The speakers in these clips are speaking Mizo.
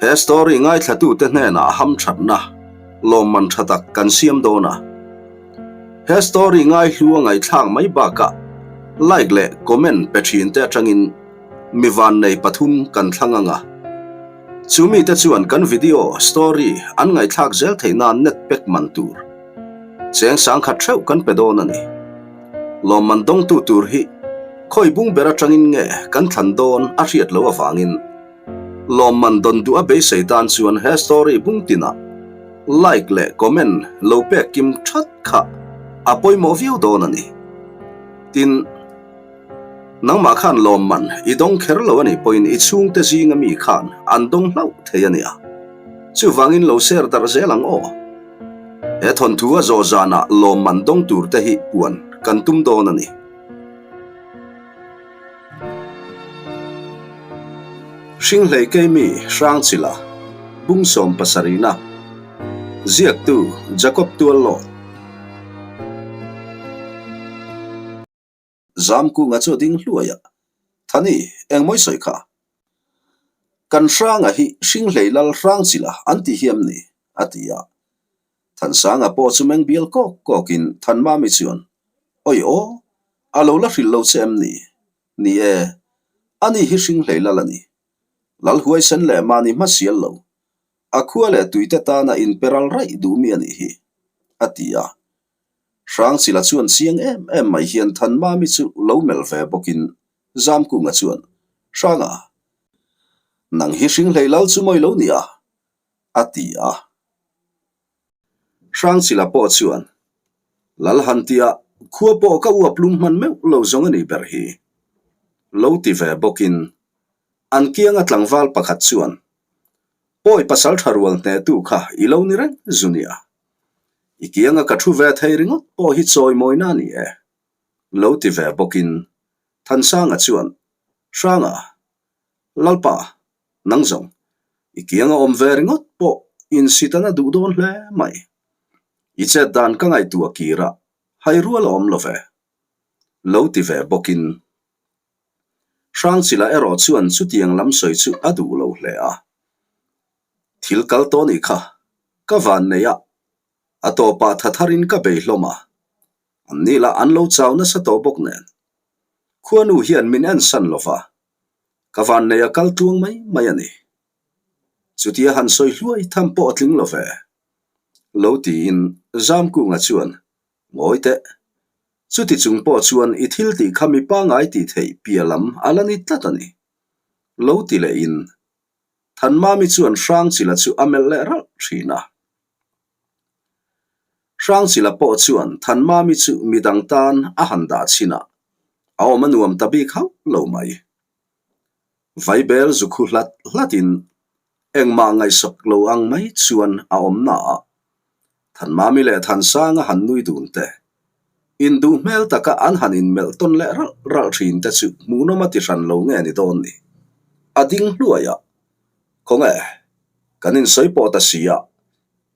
He story ngaithlatute hnenah hamthatna lawmman tha tak kan siam dawn a. He story ngaihlua ngaihthlak mai bakah like leh comment pe thinte atangin mi vannei pathum kan thlang ang a. Chu mite chuan kan video story an ngaihthlak zel theih nan net pack man tur cheng sangkhat theuh kan pe dawn a ni. Lawmman dawngtu tur hi khawi bung ber atangin nge kan thlan dawn a hriat loh avangin Lawmman dawn duh a beisei tan chuan he story bung tinah like leh comment lo pek kim that kha a pawimawh viau dawn a ni. Tin, nangmah khan lawmman i dawng kher lo a nih pawhin i chhungte zinga mi khan an dawng hlauh thei a nia. Chuvangin lo share darh zel ang aw. He thawnthu a zawh zanah lawmman dawng tur te hi puan kan tum dawn a ni. Hringhlei Keimi Hrangchila, Bungsawm pasarihna, Ziaktu Jacob Tuallawt. Zamkunga chu a ding hluai a, Thani, engmawi sawi kha? Kan Hranga hi Hringhlei Lal Hrangchila an ti hiam ni, a ti a. Thansanga pawh chu meng bial kawk kawkin Thanmami chuan, Awi aw, A lo la hrilh lo che em ni? Ni e, ani hi hring hlei lal a ni. Lal huaisen leh mahni hma sial lo. A khua leh tuite tana inpe ral raih duh mi a nih hi, a ti a. Hrangchila chuan chiang em em mai hian Thanmami chu lo melh ve bawkin Zamkunga chuan, Hranga, nang hi hring hlei lal chu mawi lo nia, a ti a. Hrangchila pawh chuan, Lal han tia khua pawh ka uap lum hman meuh lo zawng a nih ber hi, lo ti ve bawkin an kianga tlangval pakhat chuan, Pawi pasal tha rual hnehtu kha i lo ni reng zu nia. I kianga ka thu ve thei ringawt pawh hi chawimawina a ni e, lo ti ve bawkin Thansanga chuan, Hranga, Lalpa, nang zawng, i kianga awm ve ringawt pawh insitana duh dawn hle mai. I chet dan ka ngaihtuah kir a, hai rual a awm lo ve. Lo ti ve bawkin. Hrangchila erawh chuan chutiang lam sawi chu a duh lo hle a. Thil kal tawh nih kha, ka van nei a, a tawpah tha tharin ka bei hlawm a, an ni lah an lo chau nasa tawh bawk nen. Khuanu hian min ensan lo va, Ka vannei a kal tluang mai mai a ni. Chutia han sawi hluai tham pawh a tling lo ve. Lo tiin Zamkunga chuan, Ngawi teh. Chuti chung pawh chuan i thil tih kha mi pangngai tih theih pia lam a la ni tlat a ni. Lo ti lehin Thanmami chuan Hrangchila chu a melh leh ralh thin a. Hrangchila pawh chuan Thanmami chu midang tan a han dah chhin a, a awm a nuam ta bik hauh lo mai. Vaibel zu khu hlat hlatin engmah ngaihsak lo ang mai chuan a awm na a, Thanmami leh Thansanga han nui dun te, induh hmel taka an han inmelh tawn leh ralh ralh thin te chu hmuhnawm a ti hran lo nge ni dawn ni. A ding hluai a, Khawnge, kan insawi pawh ta si a,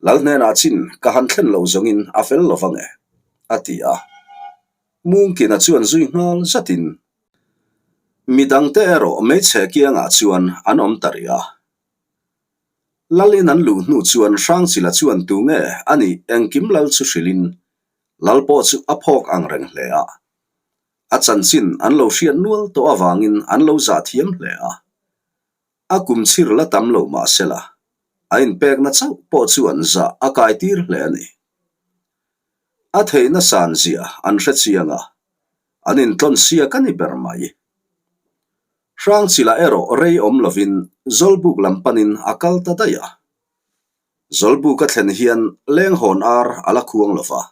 Lal hnenah chin ka han thlen lo zawngin a fel lo vang e, a ti a. Mungkina chuan zui nghal zatin midangte erawh hmeichhe kiangah chuan an awm ta rih a. Lalin an luh hnu chuan Hrangchila chuan tu nge a nih engkim lal chu hrilhin lal pawh chu a phawk ang reng hle a. A chanchin an lo hriat nual tawh avangin an lo zah thiam hle a. A kum chhir la tam lo mah sela, a inpekna chauh pawh chuan zah a kaitir hle a ni. A theihna san zia an hre chiang a, an intlawn siak a ni ber mai. Hrangchila erawh rei awm lovin Zawlbuk lam panin a kal ta daih a. Zawlbuk a thlen hian lenghawn ar a la khuang lo va.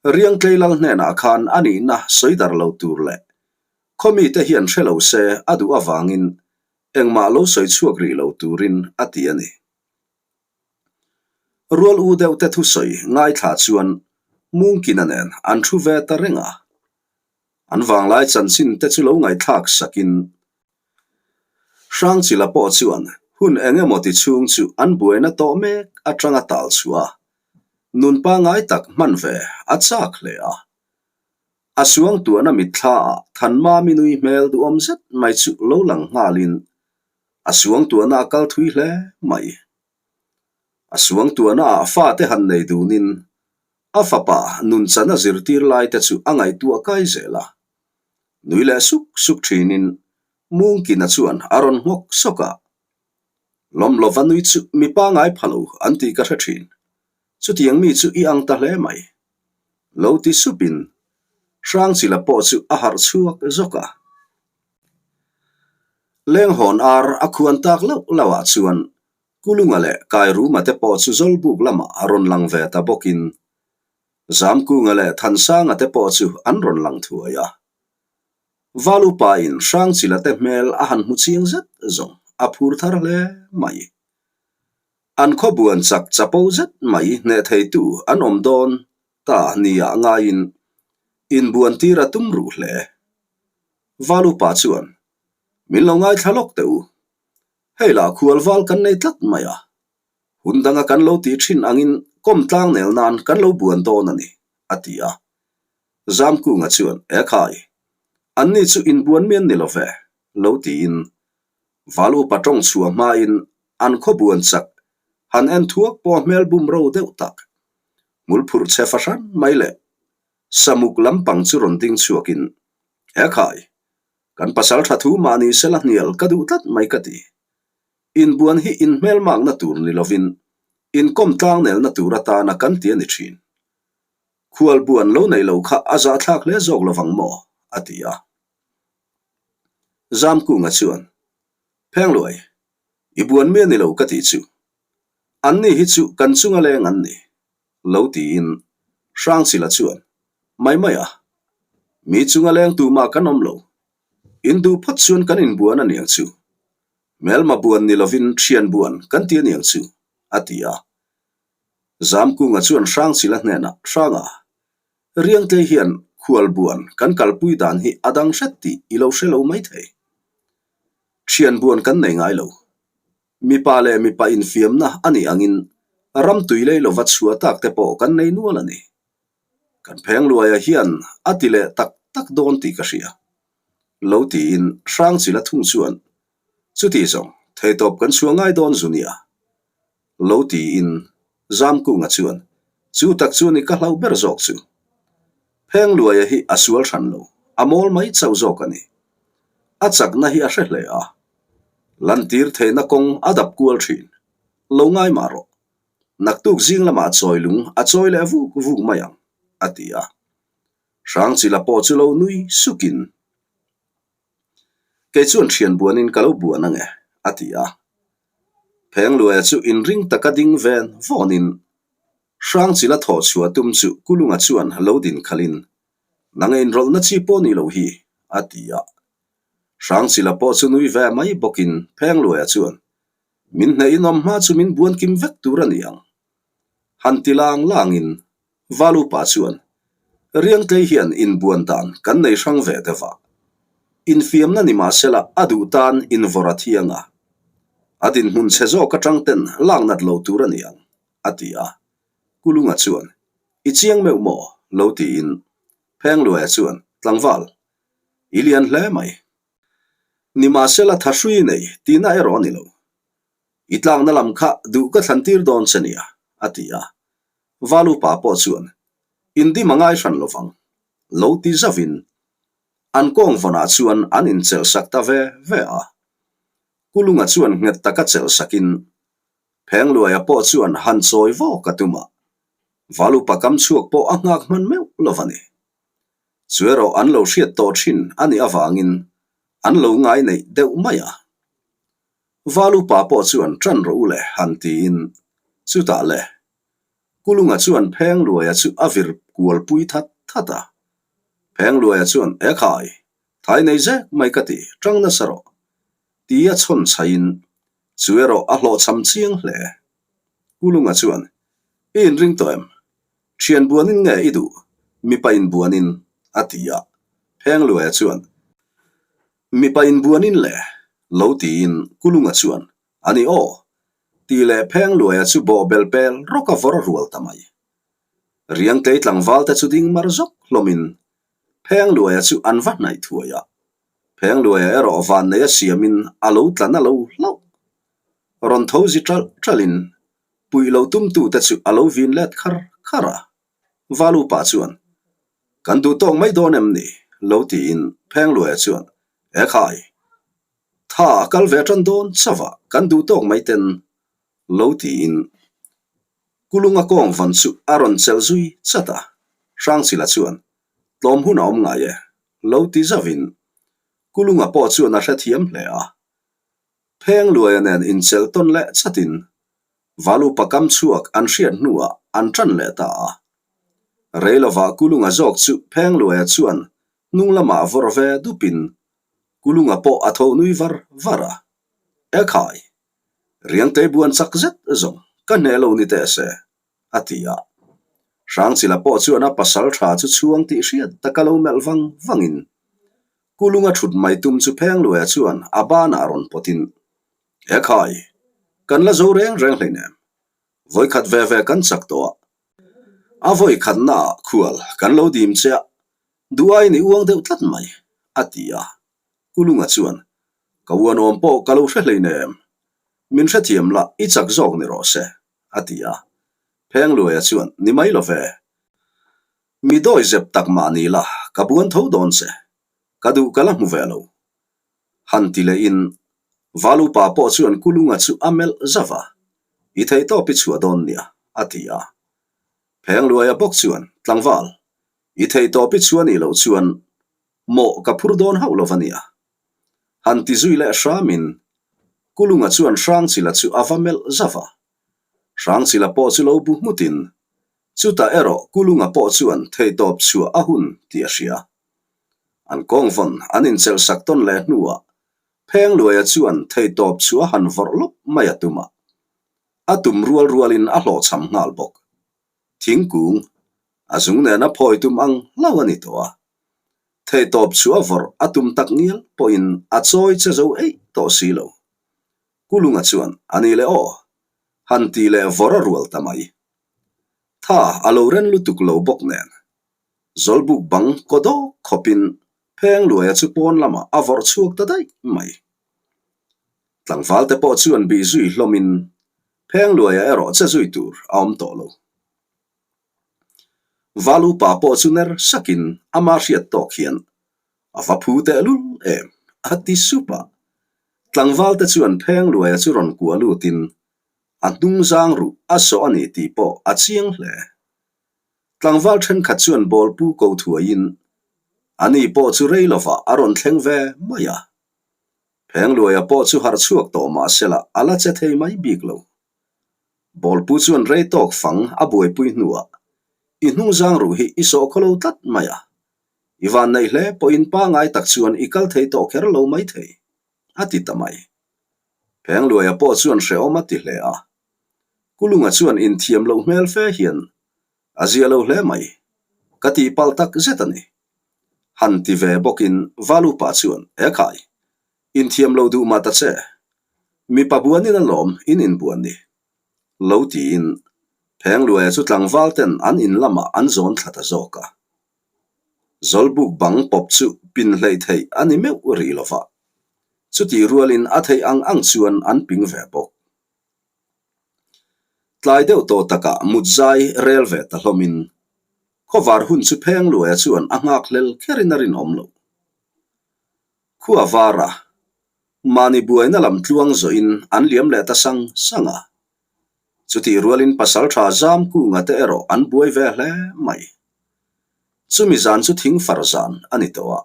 Riangtlei lal hnenah khan a nihna sawi dar lo tur leh Khawmite hian hre lo se a duh avangin engmah lo sawi chhuak rih lo turin a ti a ni. Rual u deuh te thusawi ngaithla chuan Mungkina nen an thu ve ta reng a. An vanglai chanchin te chu lo ngaihthlak sakin Hrangchila pawh chuan hun eng emaw ti chhung chu an buaina tawh mek atanga tal chhuah a, nun pangngai tak hman ve a chak hle a. A suangtuahna mitthla ah Thanmami nui hmel duhawm zet mai chu lo lang nghalin. A suangtuahna a kal thui hle mai. A suangtuahna ah fate han nei dunin a fapa nunchana zirtir lai te chu a ngaihtuah kai zel a. Nui leh suk suk thinin Mungkina chuan a rawn nghawk sawk a. Lawm lova nui chu mi pangai pha lo an tih ka hre thin. Chutiang mi chu i ang ta hle mai. Lo ti supin Hrangchila pawh chu a harh chhuak zawk a. Lenghawn ar a khuan tak loh loh ah chuan Kulunga leh Kairuma te pawh chu Zawlbuk lamah a rawn lang ve ta bawkin Zamkunga leh Thansanga te pawh chu an rawn lang thuai a. Valupa in Hrangchila te hmel a han hmu chiang zet zawng a phur thar hle mai. An khaw buan chak chapo zet mai hneh theitu an awm dawn ta nia ngaiin inbuan tir a tum ruh hle. Valupa chuan, Min lo ngaithla lawk teh u. Hei lah khual val kan nei tlat mai a. Hun danga kan lo tih thin angin kawm tlang nel nan kan lo buan dawn a ni, a ti a. Zamkunga chuan, Ekhai, anni chu inbuan mian ni lo ve, lo tiin Valupa tawng chhuah hmain an khaw buan chak han en thuak pawh hmel bum ro deuh tak. Hmul phurh che fahran mai leh Samuk lampang chu rawn ding chhuakin, He khai, kan pasal tha thu mahni sela hnial ka duh tlat mai ka ti. Inbuan hi inhmelmakna tur ni lovin inkawm tlangnelna tur atana kan ti a ni thin. Khual buan lo nei lo kha a zahthlak hle zawk lovang maw? a ti a. Zamkunga chuan, Phengluai, i buan mi a ni lo ka tih chu. Anni hi chu kan chunga leng an ni, lo tiin Hrangchila chuan, Mai mai a, mi chunga leng tumah kan awm lo. In duh phawt chuan kan inbuan a niang chu. Hmelma buan ni lovin thian buan kan ti a niang chu, a ti a. Zamkunga chuan Hrangchila hnenah, Hranga, Riangtlei hian khualbuan kan kalpui dan hi a dang hret tih i lo hre lo maithei. Thianbuan kan nei ngai lo. Mipa leh mipa infiamna a nih angin ram tui lei lova chhuah tak te pawh kan nei nual a ni. Kan Phengluaia hian a ti leh tak tak dawn tih ka hria. Lo tiin Hrangchila thung chuan chuti zawng theitawp kan chhuah ngai dawn zu nia. Lo tiin Zamkunga chuan, Chu tak chu ni ka hlauh ber zawk chu. Phengluaia hi a sual hran lo, a mawl mai chauh zawk a ni. A chakna hi a hre hle a, lantir theihna kawng a dap kual thin. Lo ngai mah rawh. Naktuk zing lamah chawi lung a chawi leh vuk vuk mai ang, a ti a. Hrangchila pawh chu lo nui sukin. Kei chuan thian buanin ka lo buan ange, a ti a. Phengluaia chu inring taka ding ven vawnin Hrangchila thawh chhuah tum chu Kulunga chuan lo din khalhin, Nang inrawlhna chi pawh ni lo hi, a ti a. Hrangchila pawh chu nui ve mai bawkin Phengluaia chuan, Min hneh inawm hma chu min buan kim vek tur a ni ang. Han ti lang langin Valupa chuan, Riangtlei hian inbuan dan kan nei hrang ve deuh a. Infiamna ni mahsela a duh tan invawrh a thiang a. A dinhmun chhe zawk atang ten lak nat lo tur a ni ang, a ti a. Kulunga chuan, I chiang meuh maw? lo tiin Phengluaia chuan, Tlangval, i lian hle mai. Nimahsela thahrui nei tihna erawh a ni lo. I tlakna lam kha duh ka thlan tir dawn che nia, a ti a. Valupa pawh chuan, Indim a ngai hran lovang, lo ti zauhin an kawng vawnah chuan an inchelh sak ta ve ve a. Kulunga chuan nghet taka chelh sakin Phengluaia pawh chuan han chawi vawk a tum a, Valupa kam chhuak pawh a nghak hman meuh lo va ni. Chu erawh an lo hriat tawh thin a nih avangin an lo ngai neih deuh mai a. Valupa pawh chuan ṭan rawh u le han tiin chutah le Kulunga chuan Phengluaia chu a vir kual pui that that a. Phengluaia chuan Ekhai, thai nei zek mai ka ti, ṭang nasa rawh tia chhawn chhaiin chu erawh a hlawhchham chiang hle. Kulunga chuan I inring tawh em? Thian buanin nge i duh? Mipa inbuanin a ti a. Phengluaia chuan Mipa inbuanin le? Lo tiin Kulunga chuan, A ni aw! Tih leh Phengluaia chu bawhbel pel rawk a vawr rual ta mai. Riangtlei tlangval te chu ding mar zawk hlawmin Phengluaia chu an va hnaih thuai a. Phengluaia erawh vanneia siamin a lo tla na lo hlauh. Rawn tho zi ṭalh ṭalhin puih lo tumtute chu a lo vin let khar khar a. Valupa chuan, Kan duh tawk mai dawn em ni? lo tiin Phengluaia chuan, Ekhai! Tha a kal ve ṭan dawn chauh a, kan duh tawk mai ten lo tiin Kulunga kawng van chu a rawn chelh zui chat a. Hrangchila chuan, Tlawm hun a awm ngai e, lo ti zauhin Kulunga pawh chuan a hrethiam hle a. Phengluaia nen inchelh tawn leh chatin Valupa kam chhuak an hriat hnuah an ṭan leh ta a. Reilovah Kulunga zawk chu Phengluaia chuan hnung lamah vawrh ve dupin Kulunga pawh a tho nui var var a. Ekhai! Riangtei buan chak zet zawng ka hneh lo ni teh se, a ti a. Hrangchila pawh chuan a pasal tha chu chhuang tih hriat taka lo melh vang vangin Kulunga thut mai tum chu Phengluaia chuan a banah rawn pawtin, Ekhai! Kan la zo reng reng hleinem. Vawikhat ve ve kan chak tawh a. A vawikhatnaah khual kan lo dim che a, Duaiin i uang deuh tlat mai, a ti a. Kulunga chuan, Ka uanawm pawh ka lo hre hleinem. Min hrethiam la, i chak zawk ni rawh se, a ti a. Phengluaia chuan, Ni mai lo ve. Mi dawi zep tak mah ni la, ka buan tho dawn che. Ka duh ka la hmu ve lo. Han ti lehin, Valupa pawh chuan Kulunga chu a melh zauh a, I theihtawp i chhuah dawn nia, a ti a. Phengluaia bawk chuan, Tlangval, I theihtawp i chhuah nih loh chuan mawh ka phur dawn hauh lo va nia. Han ti zui leh hramin Kulunga chuan Hrangchila chu a va melh zauh a. Hrangchila pawh chu lo bu nghutin chutah erawh Kulunga pawh chuan theihtawp chhuah a hun tih a hria. An kawngvawn an inchelh sak tawn leh hnuah Phengluaia chuan theihtawp chhuah han vawrh lawp mai a tum a. A tum rual rualin a hlawhchham nghal bawk. Thingkung a zung nena phawi tum ang hlauh a ni tawh a. Theihtawp chu a vawrh a tum tak ngial pawhin a chawi che zo eih tawh si lo. Kulunga chuan, A ni le aw, han tih leh vawrh a rual ta mai. Tha a lo ren lutuk lo bawk nen. Zawlbuk bang kaw dawk khawpin Phengluaia chu pawn lamah a vawrh chhuak ta daih mai. Tlangvalte pawh chuan bih zui hlawmin Phengluaia erawh che zui tur a awm tawh lo. Val upa pawh chu ner sakin ama hriat tawk hian a va phu tehlul em a ti sup a. Tlangvalte chuan Phengluaia chu rawn kuah lutin a hnungzang ruh a sawh a ni tih pawh a chiang hle. Tlangval thenkhat chuan ball pu ko thuaiin ani pawh chu rei lovah a rawn thleng ve mai a. Phengluaia pawh chu harh chhuak tawh mah sela a la che thei mai bik lo. Ball pu chuan rei tawk fang a buaipui hnuah i hnungzang ruh hi i sawh khawlo tlat mai a, i van neih hle pawhin pangai tak chuan i kal thei tawh kher lo mai thei, a ti ta mai. Phengluaia pawh chuan hrehawm a ti hle a. Kulunga chuan inthiam loh hmel fe hian a zia lo hle mai, ka tihpalh tak zet a ni. Han ti ve bawkin Valupa chuan, Ekhai, inthiam lo duh mah ta che, mipa buanin alawm in inbuan ni, lo tiin Phengluaia chu tlangval ten an in lamah an zawn thla ta zawk a. Zawlbuk bang pawp chu pin hleih theih a ni meuh rih lo va, chutih rualin a theih ang ang chuan an ping ve bawk. Tlai deuh tawh takah mut zai rel ve ta hlawmin khawvar hun chu Phengluaia chuan a nghak hlel kherin a rinawm lo. Khua vara mahni buaina lam tluang zawhin an liam leh ta sang sang a. Chutih rualin pasaltha Zamkunga te erawh an buai ve hle mai. Chumi zan chu thingfar zan a ni tawh a.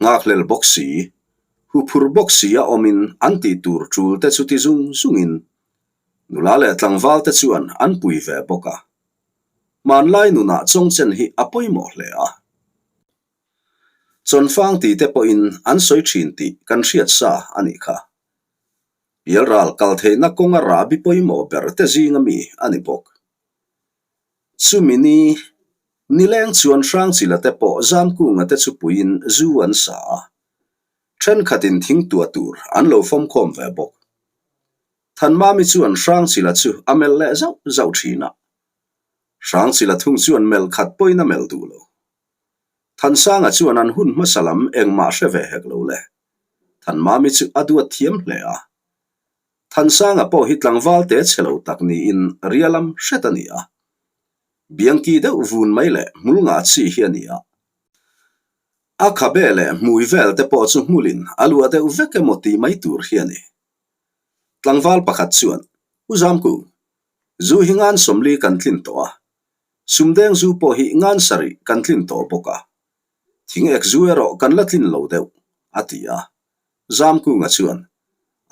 Nghakhlel bawk si, huphur bawk si a awmin an tih tur tul te chu ti zung zungin nula leh tlangval te chuan an pui ve bawk a. Hmanlai nunah chawngchen hi a pawimawh hle a. Chawnfang tih te pawhin an sawi thin tih kan hriat sa a nih kha. Pialral kal theihna kawnga rahbi pawimawh ber te zinga mi a ni bawk. Chumi ni nileng chuan Hrangchila te pawh Zamkunga te chu puiin zu an sa a, thenkhatin thing tua tur an lo fawmkhawm ve bawk. Thanmami chuan Hrangchila chu a melh leh zauh zauh thin a, Hrangchila thung chuan melh khat pawhin a melh duh lo. Thansanga chuan an hun hmasa lam engmah hre ve hek lo le. Thanmami chu a duat thiam hle a. Thansanga pawh hi tlangval te chhe lo tak niin ria lam hret a ni a. Biangki deuh vun mai leh hmul ngah chi hi a ni a. A khabe leh hmui vel te pawh chu hmulin a luah deuh vek emaw tih mai tur hi a ni. Tlangval pakhat chuan, U Zamku, zu hi ngan 40 kan tlin tawh a, sumdeng zu pawh hi ngan 7 kan tlin tawh bawk a, thing ek zu erawh kan la tlin lo deuh, a ti a. Zamkunga chuan,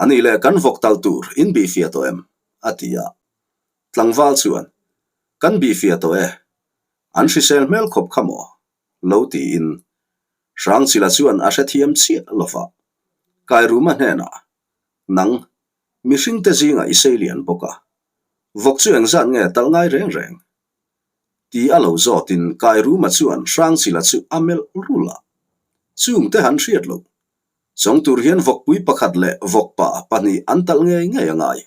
A nih leh kan vawk tal tur in bihfiah tawh em? a ti a. Tlangval chuan, Kan bihfiah tawh e, an hrisel hmel khawp kha maw? lo tiin Hrangchila chuan a hrethiam chiah lo va. Kairuma hnenah, Nang, mihringte zingah i sei lian bawk a, vawk chu engzat nge talh ngai reng reng? Ti a lo zawtin Kairuma chuan Hrangchila chu a melh rulh a. Chungte han hriat loh. Chawng tur hian vawkpui pakhat leh vawkpa pahnih an talh ngei ngei a ngai.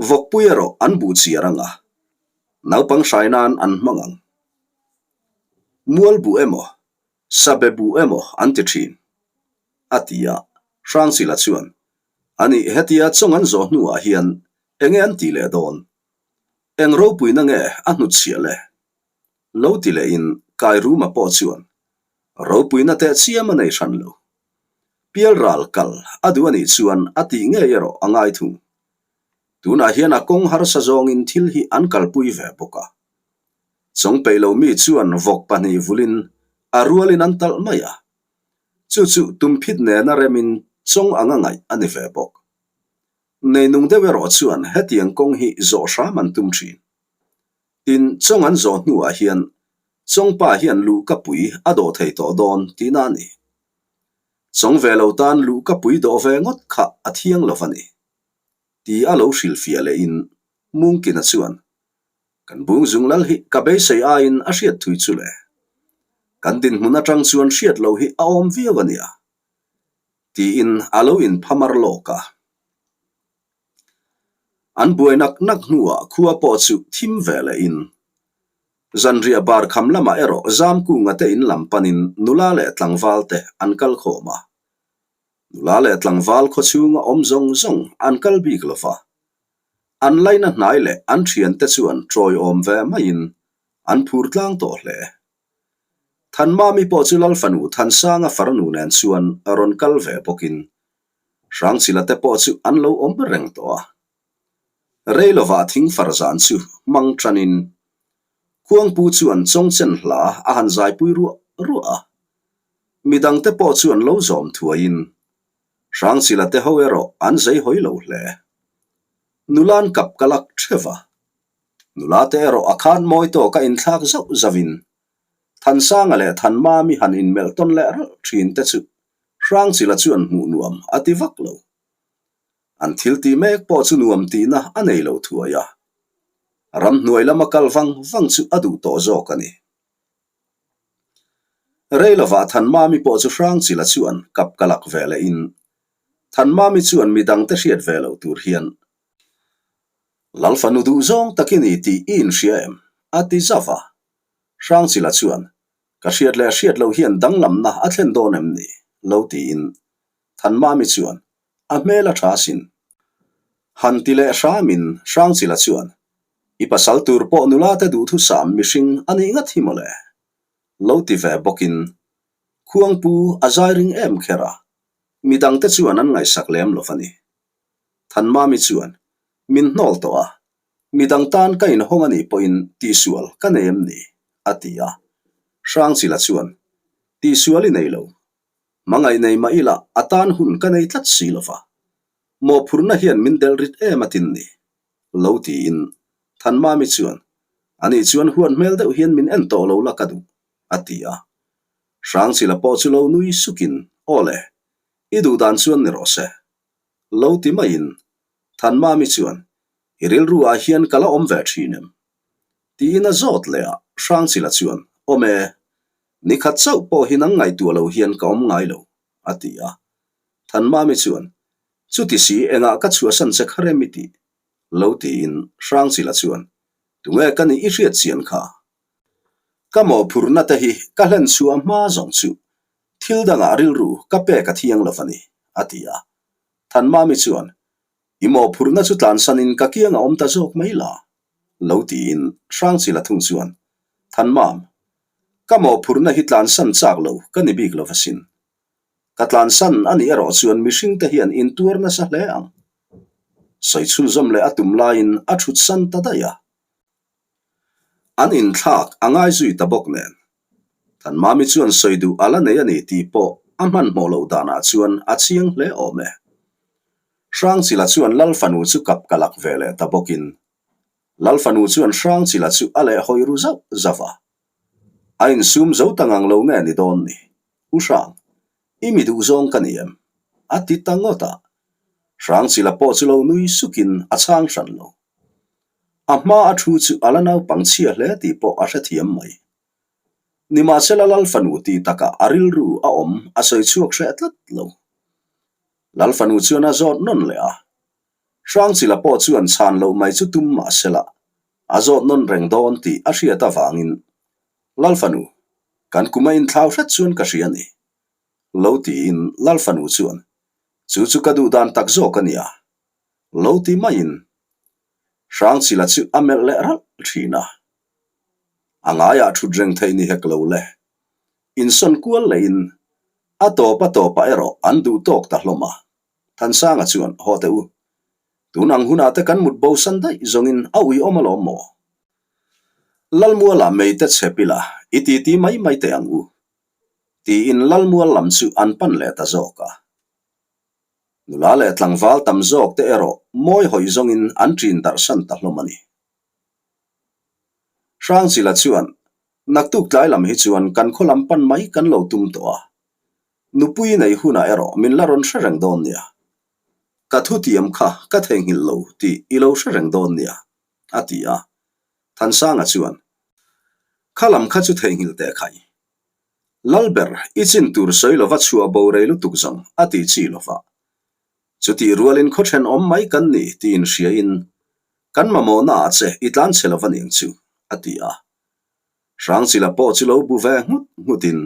Vawkpui erawh an buh chiar ang a, naupang hrai nan an hmang ang. Mual buh emaw, sabe buh emaw an ti thin, a ti a. Hrangchila chuan, A nih, hetia chawng an zawh hnuah hian enge an tih leh dawn? Eng ropuina nge a hnutchhiah le? Lo ti lehin Kairuma pawh chuan, Ropuina teh chiam a nei hran lo. Pialral kal a duh a nih chuan a tih ngei erawh a ngai thung. Tunah hian a kawng harsa zawngin thil hi an kalpui ve bawk a. Chawng peih lo mi chuan vawk pahnih vulin a rualin an talh mai a. Chu chu tumphit nena remin chawng anga ngaih a ni ve bawk. Neinung deuh erawh chuan hetiang kawng hi zawh hram an tum thin. Tin, chawng an zawh hnuah hian chawngpa hian luhkapui a dawh thei tawh dawn tihna a ni. Chawng ve lo tan luhkapui dawh ve ngawt kha a thiang lo a ni. Ti a lo hrilhfiah lehin Mungkina chuan, Kan bungzung lal hi ka beisei aiin a hriat thui chu le. Kan dinhmun atang chuan hriat loh hi a awm viau a nia. Tiin a lo inphamar lawk a. An buai nak nak hnuah khua pawh chu thim ve lehin zanriah bar kham lamah erawh Zamkunga te in lam panin nula leh tlangval te an kal khawm a. Nula leh tlangval khawchhunga awm zawng zawng an kal bik lo va. An laina hnai leh an thiante chuan tawiawm ve maiin an phur tlang tawh hle. Thanmami pawh chu Lalfanu Thansanga farnu nen chuan rawn kal ve bawkin Hrangchila te pawh chu an lo awm reng tawh a. Rei lovah thingfar zan chu hmang tanin Khuangpu chuan Chawngchen hla a han zaipui ruah ruah a. Midangte pawh chuan lo zawm thuaiin Hrangchila te ho erawh an zei hawi lo hle. Nula'n kap ka lak theuh a. Nula te erawh a khan mawi tawk a inthlak zauh zauhin Thansanga leh Thanmami han inmelh tawn leh ralh thin te chu Hrangchila chuan hmuh nuam a ti vak lo. An thil tih mek pawh chu nuam tihna a nei lo thuai a. Ramhnuai lama kal vang vang chu a duh tawh zawk a ni. Rei lovah Thanmami pawh chu Hrangchila chuan kap ka lak ve lehin Thanmami chuan midangte hriat ve loh tur hian Lalfanu duh zawng tak i ni tih i inhria em? a ti zauh a. Hrangchila chuan Ka hriat leh hriat loh hian danglamna a thlen dawn em ni? lo tiin Thanmami chuan a hmel a tha sin. Han ti leh hramin Hrangchila chuan I pasal tur pawh nula te duhthusam mihring a nih ngat hi mawle? lo ti ve bawkin Khuangpu a zai ring em kher a, midangte chuan an ngaihsak lem lo va ni. Thanmami chuan min hnawl tawh a, Midang tan ka inhawng a nih pawhin tihsual ka nei em ni? a ti a. Hrangchila chuan, Tihsual i nei lo. Hmangaih nei mah ila a tan hun ka nei tlat si lo va. Mawhphurhna hian min delh rit em a tin ni? Lo tiin Thanmami chuan, Ani chuan huat hmel deuh hian min en tawh lo la ka duh, a ti a. Hrangchila pawh chu lo nui sukin, Aw le, i duh dan chuan ni rawh se. Lo ti maiin Thanmami chuan, I rilru ah hian ka la awm ve thin em? Tiin a zawt leh a, Hrangchila chuan, Awm e, nikhat chauh pawh hi nang ngaihtuah lo hian ka awm ngai lo, a ti a. Thanmami chuan, Chuti si, engah ka chhuahsan che kha rem i tih? Lo tiin Hrangchila chuan, Tunge ka nih i hriat chian kha? Ka mawhphurhna te hi ka hlen chhuah hma zawng chu thil dangah rilru ka pek a thiang lo va ni, a ti a. Thanmami chuan, I mawhphurhna chu tlansanin ka kiang a awm ta zawk mai la, lo tiin Hrangchila thung chuan, Thanmam, ka mawhphurhna hi tlansan chak lo ka ni bik lo va sin. Ka tlansan a nih erawh chuan mihringte hian intuar nasa hle ang. Sawi chhunzawm leh a tum laiin a thutsan ta daih a. An inthlak a ngai zui ta bawk nen. Thanmami chuan sawi duh a la nei a ni tih pawh a hmanhmawh loh danah chuan a chiang hle awm e. Hrangchila chuan Lalfanu chu kap ka lak ve leh ta bawkin Lalfanu chuan Hrangchila chu a leh hawi ru zauh zauh a. A insum zo ta ngang lo nge ni dawn ni? U Hrang, i mi duh zawng ka ni em? A ti ta ngawt a. Hrangchila pawh chu lo nui sukin a chhang hran lo. A hma a thu chu a la naupang chhia hle tih pawh a hrethiam mai. Nimahsela Lalfanu tih takah a rilru a awm a sawi chhuak hreh tlat lo. Lalfanu chuan a zawt nawn leh a. Hrangchila pawh chuan chhan loh mai chu tum mahsela a zawt nawn reng dawn tih a hriat avangin Lalfanu, kan kum a inthlau hret chuan ka hria a ni. Lo tiin Lalfanu chuan, Chu chu ka duh dan tak zawk a nia. Lo ti maiin Hrangchila chu a melh leh ralh thin a. A ngaiah thut reng theih ni hek lo le. Insawn kual lehin a tawp a tawpah erawh an duh tawk ta hlawm a. Thansanga chuan, Haw teh u, tun ang hunah te kan mut bo san daih zawngin a uiawm alawm maw? Lalmuala meite chhe pila i titi mai mai teh ang u, tiin Lalmual lam chu an pan leh ta zawk a. Nula leh tlangval tam zawk te erawh mawi hawi zawngin an ṭin darh san ta hlawm a ni. Hrangchila chuan, Naktuk tlai lam hi chuan kan khaw lam pan mai kan lo tum tawh a. Nupui nei hunah erawh min la rawn hre reng dawn nia. Ka thutiam kha ka theihnghilh lo tih i lo hre reng dawn nia, a ti a. Thansanga chuan, Kha lam kha chu theihnghilh teh khai. Lalber, i chin tur sawi lova chhuah bo rei lutuk zawng a ti chi lova. Chutih rualin khaw thenawm mai kan ni tih inhriain kan mamawhna ah che i tlan chhe lova niang chu, a ti a. Hrangchila pawh chu lo bu ve nghut nghutin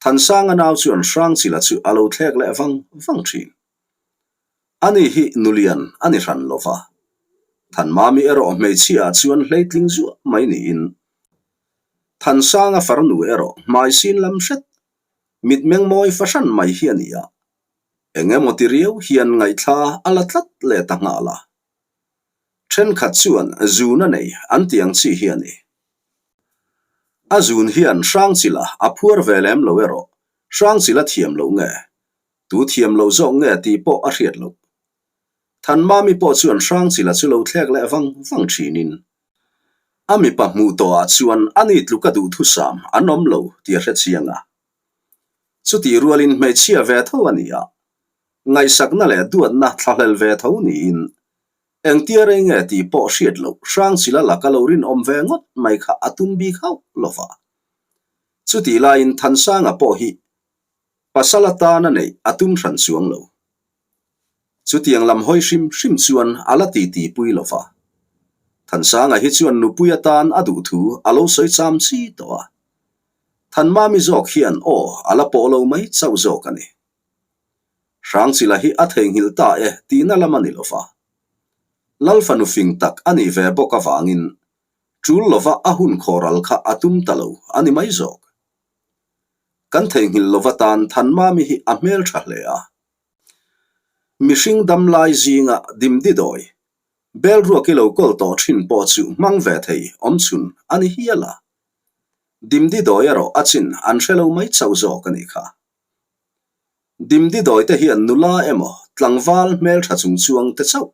Thansanga nau chuan Hrangchila chu a lo thlek leh vang vang thin. Ani hi nulian a ni hran lova. Thanmami erawh hmeichhia ah chuan hleitling zuah mai niin Thansanga farnu erawh hmai sin lam hret, mitmeng mawi fahran mai hi a ni a, eng emaw ti riau hian ngaihthla a la tlat leh ta nghal a. Thenkhat chuan zun a nei an ti ang chi hi a ni. A zun hian Hrangchila a phuar ve lem lo erawh Hrangchila thiam loh nge, tu thiam loh zawk nge tih pawh a hriat loh. Thanmami pawh chuan Hrangchila chu lo thlek leh vang vang thinin A mipa hmuh tawhah chuan ani tluka duhthusam an awm lo tih a hre chiang a. Chutih rualin hmeichhia ve tho a ni a, ngaihsakna leh duatna thlahlel ve tho niin engtia rei nge tih pawh hriat loh Hrangchila laka lo rinawm ve ngawt mai kha a tum bik hauh lo va. Chutih laiin Thansanga pawh hi pasal atana neih a tum hran chuang lo. Chutiang lam hawi hrim hrim chuan a la titi pui lo va. Thansanga hi chuan nupui atan a duh thu a lo sawi cham chi tawh a. Thanmami zawk hian aw a la pawh lo mai chauh zawk a ni. Hrangchila hi a theihnghilh ta e tihna lam a ni lo va. Lalfanu fing tak a nih ve bawk avangin tul lova a hun khawral kha a tum ta lo a ni mai zawk. Kan theihnghilh lova tan Thanmami hi a hmeltha hle a. Mihring damlai zinga dimdidawi, bel ruak i lo kawl tawh thin pawh chu hmang ve thei awmchhun a ni hial a. Dimdidawi erawh a chin an hre lo mai chauh zawk a nih kha. Dimdidawi te hian nula emaw tlangval hmeltha chungchuang te chauh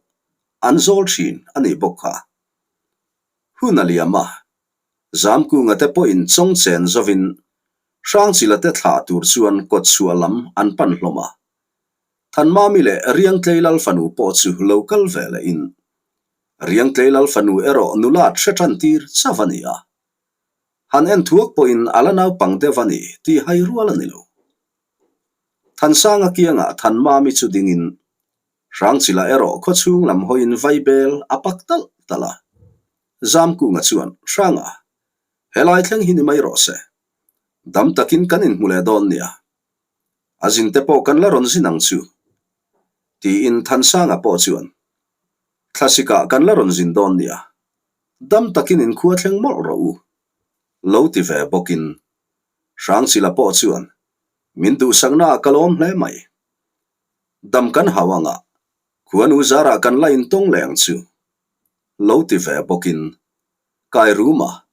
an zawl thin a nih bawk kha. Hun a liam a, Zamkunga te pawhin chawng chen zovin Hrangchila te thlah tur chuan kawtchhuah lam an pan hlawm a. Thanmami leh Riangtlei Lal fanu pawh chu lo kal ve lehin Riangtlei Lal fanu erawh nulat hre tan tir chauh a ni a. Han en thuak pawhin a la naupang deuh a ni tih hai rual a ni lo. Thansanga kiangah Thanmami chu dingin Hrangchila erawh khawchhung lam hawiin vaibel a pak talh talh a. Zamkunga chuan, Hranga! Helai thleng hi ni mai rawh se. Dam takin kan inhmu leh dawn nia. A zin te pawh kan la rawn zin ang chu. Tiin Thansanga pawh chuan, Thlasikah kan la rawn zin dawn nia. Dam takin inkhua thleng mawlh rawh u. Lo ti ve bawkin Hrangchila pawh chuan, Min duhsaknaah ka lawm hle mai. Dam kan hau anga khuanu zarah kan la intawng leh ang chu. Lo ti ve bawkin Kairuma,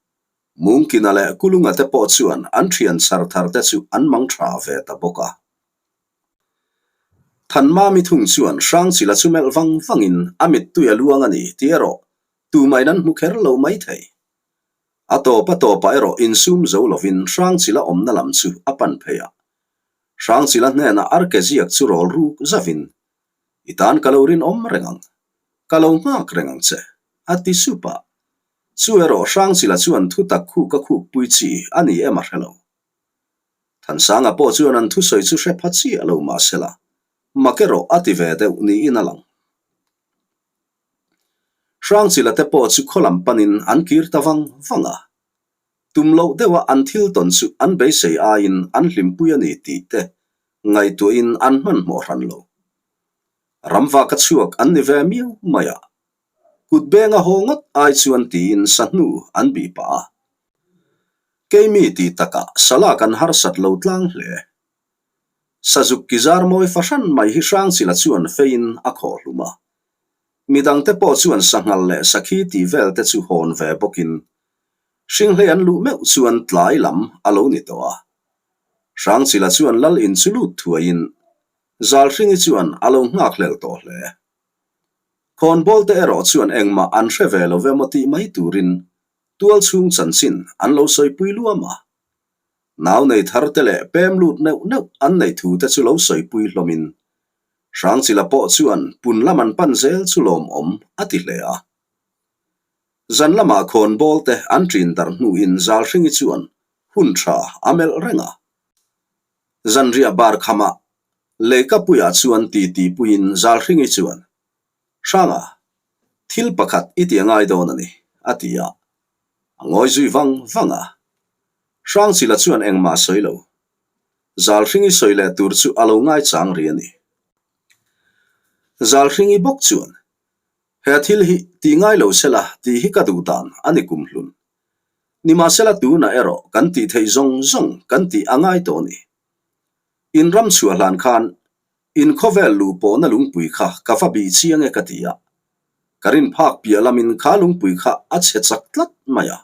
Mungkina leh Kulunga te pawh chuan an thian chhar thar te chu an mang tha ve ta bawk a. Thanmami thung chuan Hrangchila chu melh vang vangin a mittui a luang a ni tih erawh tumain an hmu kher lo mai thei. A tawp a tawpah erawh insum zo lovin Hrangchila awmna lam chu a pan phei a. Hrangchila hnenah arke ziak chu rawl ruk zavin, I tan ka lo rinawm reng ang. Ka lo nghak reng ang che, a ti sup a. Chu erawh Hrangchila chuan thu tak khuk a khuk pui chi a ni em a hre lo. Thansanga pawh chuan an thusawi chu hre pha chiah lo mahsela, mak erawh a ti ve deuh niin a lang. Hrangchila te pawh chu khaw lam panin an kir ta vang vang a. Tum loh deuha an thil tawn chu an beisei aiin an hlimpui a ni tih te ngaihtuahin an hmanhmawh hran lo. Ramvaka chhuak an ni ve miau mai a, kut benga haw ngawt ai chuan tiin sahnu an bih pah a. Keimi tih takah salak an harsat lo tlang hle. Sazuk ki zar mawi fahran mai hi Hrangchila chuan feiin a khawh hlum a. Midangte pawh chuan sanghal leh sakhi tih vel te chu hawn ve bawkin hringhlei an luh meuh chuan tlai lam a lo ni tawh a. Hrangchila chuan lal in chu lut thuaiin Zalhringi chuan a lo nghakhlel tawh hle. Khawnbawl te erawh chuan engmah an hre ve lo ve maw tih mai turin tual chhung chanchin an lo sawipui luam a. Nau nei thar te leh pem lut neuh neuh an neih thu te chu lo sawipui hlawmin Hrangchila pawh chuan pun lam an pan zel chu lawmawm a ti hle a. Zan lamah khawnbawl te an ṭin darh hnuin Zalhringi chuan hun ṭha a melh reng a. Zanriah bar khamah Leikapuiah chuan titi puiin Zalhringi chuan, Hranga, thil pakhat i ti a ngai dawn a ni, a ti a. A ngawi zui vang vang a. Hrangchila chuan engmah a sawi lo. Zalhringi sawi leh tur chu a lo ngaichang ri a ni. Zalhringi bawk chuan, He thil hi ti ngai lo sela tih hi ka duh dan a ni kumhlun. Nimahsela tunah erawh kan tih theih zawng zawng kan tih a ngai tawh a ni. In ram chhuah hlan khan in khawvel luh pawhna lungpui kha ka va bih chiang e ka ti a. Ka rin phak piah lamin kha lungpui kha a chhe chak tlat mai a.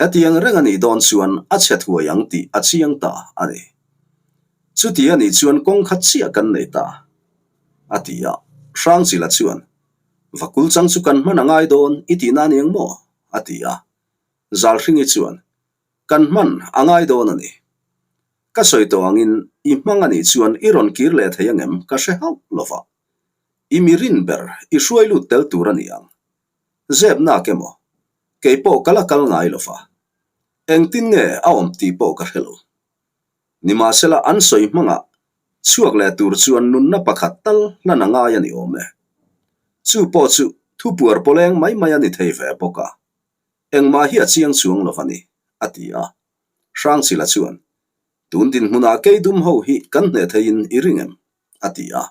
Hetiang reng a nih dawn chuan a chhe thuai ang tih a chiang ta a ni. Chuti a nih chuan kawng khat chiah kan nei ta, a ti a. Hrangchila chuan, Vakul chang chu kan hman a ngai dawn i tihna a ni ang maw? a ti a. Zalhringi chuan, Kan hman a ngai dawn a ni. Ka sawi tawh angin i hmang a nih chuan i rawn kir leh thei angem ka hre hauh lo va. I mi rin ber i hruai lut tel tur a ni ang. Zep nak emaw? Kei pawh ka la kal ngai lo va. Engtin nge a awm tih pawh ka hre lo. Nimahsela an sawi hmangah chhuak leh tur chuan nunna pakhat tal hlan a ngai a ni awm e. Chu pawh chu thupuar pawleng mai mai a ni thei ve bawk a. Engmah hi a chiang chuang lo va ni, a ti a. Hrangchila chuan, Tun dinhmunah kei dum ho hi kan hneh theiin i ring em? a ti a.